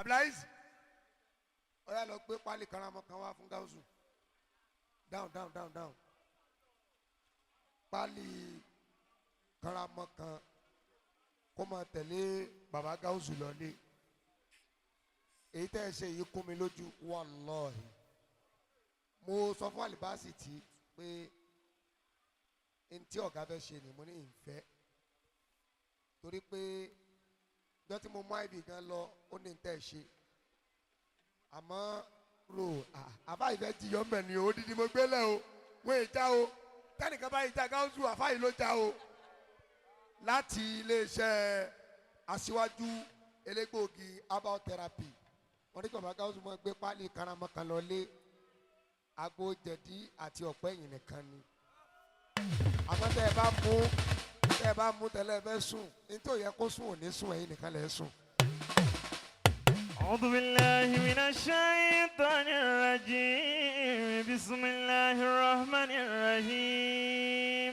Abdulaziz, ọ̀yà, lọ gbé pálí karamọ́ kan wá fún Gáúsù. Down, down, down, down. Pálí karamọ́ kan kó máa tẹ̀lé baba Gáúsù lọlé. Èyí tẹ́ ẹ ṣe yìí kún mi lójú. Wàlọ́ọ̀hì, mo sọ fún Alibasi tí pé ntí ọ̀gá fẹ́ ṣe ni mo ní ìfẹ́, torí pé jọ́ tí mo mú àìbì gan lọ, ó ní ntẹ́ ṣe, àmọ́ ro àbá ìfẹ́ jiyọ̀ mbẹ̀ ni o. Odidi mo gbélé o, wọ́n ì já o. Tẹnìkan báyìí já Gáúsù, àfáyìí ló já o láti iléeṣẹ́ aṣíwájú elégbòogi herbal therapy. Wọ́n ní bàbá Gáúsù mọ́ gbé pálí karamọ́ kan lọ lé, agbo jẹ̀dí àti ọ̀pẹ́ yìí nìkan ni. Àmọ́ tẹ́ ẹ bá mú tẹ́lẹ̀ fẹ́ sùn, nítorí yẹ kó sùn ò ní sùn, ẹ̀yin nìkan lẹ̀ sùn. أعوذ بالله من الشيطان الرجيم. بسم الله.